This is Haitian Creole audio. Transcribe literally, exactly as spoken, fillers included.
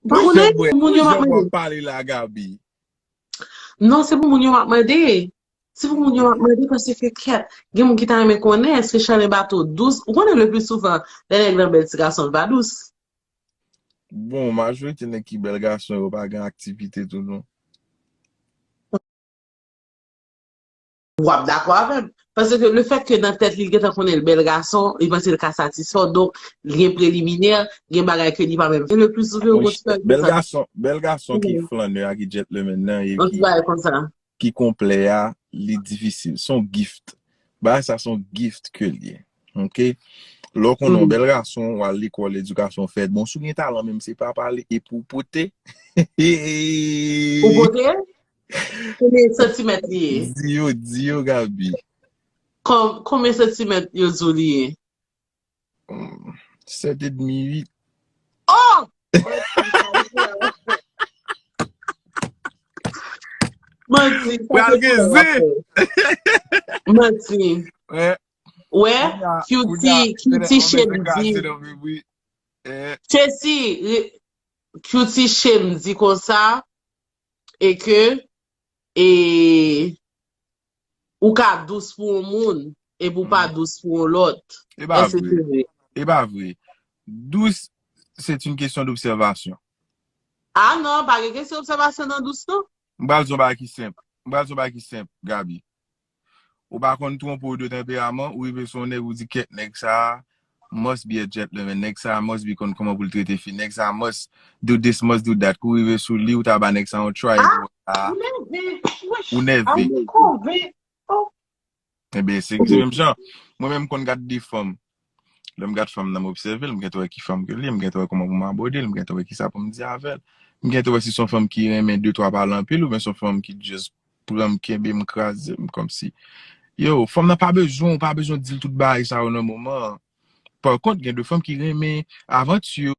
Ou pa konnen, moun yo m ap mande. Pale la, Gaby. Non, se pou moun yo m ap mande. Se pou moun yo m ap mande paske kèt. Gen moun ki ta renmen konnen èske Charlene Bato dous. Ou konnen le pli souvan, lè nèg nan bèl ti gason, l pa dous. Bon, majorite nèg ki bèl gason yo pa gen aktivite tou non. W ap dakò avè m. Paske le fèt ke nan tèt li, li gentan konnen l bèl gason, li panse l ka satisfè w, donk, li gen preliminè, gen bagay ke li pa menm fè. Le pli souvan, yo konn fè bèl gason, bèl gason ki flannè a, ki gentleman nan, e ki, konsa. Ki konplè a, li difisil. Se yon gift. Bagay sa se yon gift ke l ye. Ok? Lè w konnen yon bèl gason, w al lekòl, edikasyon fèt. Bon, si w gen talan menm, se pa pale, e pou w pote. Ou pote? Konbyen santimèt li ye? Di yo, di yo, Gaby. Konbyen santimèt yo di w li ye? Sèt edmi, uit. Oh! Manti. Pral gen zen. Manti. Wè, Cutie, Cutie Shame di. Cutie, Cutie Shame di konsa, e ke, e, ou ka dous pou yon moun, epi ou pa dous pou yon lòt. E pa vre. E pa vre. Dous, c'est une question d'observation. Ah non, pa gen kesyon obsèvasyon nan dous non. M pral di yon bagay ki senp. M pral di yon bagay ki senp, Gaby. Ou pa konn twonpe w de tanperaman, ou rive sou yon nèg, ou di kèt nèg sa a must be a gentleman, nèg sa a must be konn kòman pou l trete fi, nèg sa a must do this, must do that. Kou w rive sou li, ou ta ba nèg sa yon try. Ou nève. Oh. Enben, se se menm jan. Mwen menm, m konn gad de fanm. Lè m gad fanm nan, m obsève l, m gentan wè ki fanm ke l ye, m gentan wè kòman pou m abòde l, m gentan wè kisa pou m di avè l. M gentan wè si se yon fanm ki renmen de twa pale anpil, oubyen se yon fanm ki just pran m, kenbe m, kraze m, kòmsi. Yo, fanm nan pa bezwen, ou pa bezwen di l tout bagay sa yo nan moman an. Pa kont, gen de fanm ki renmen avanti yo.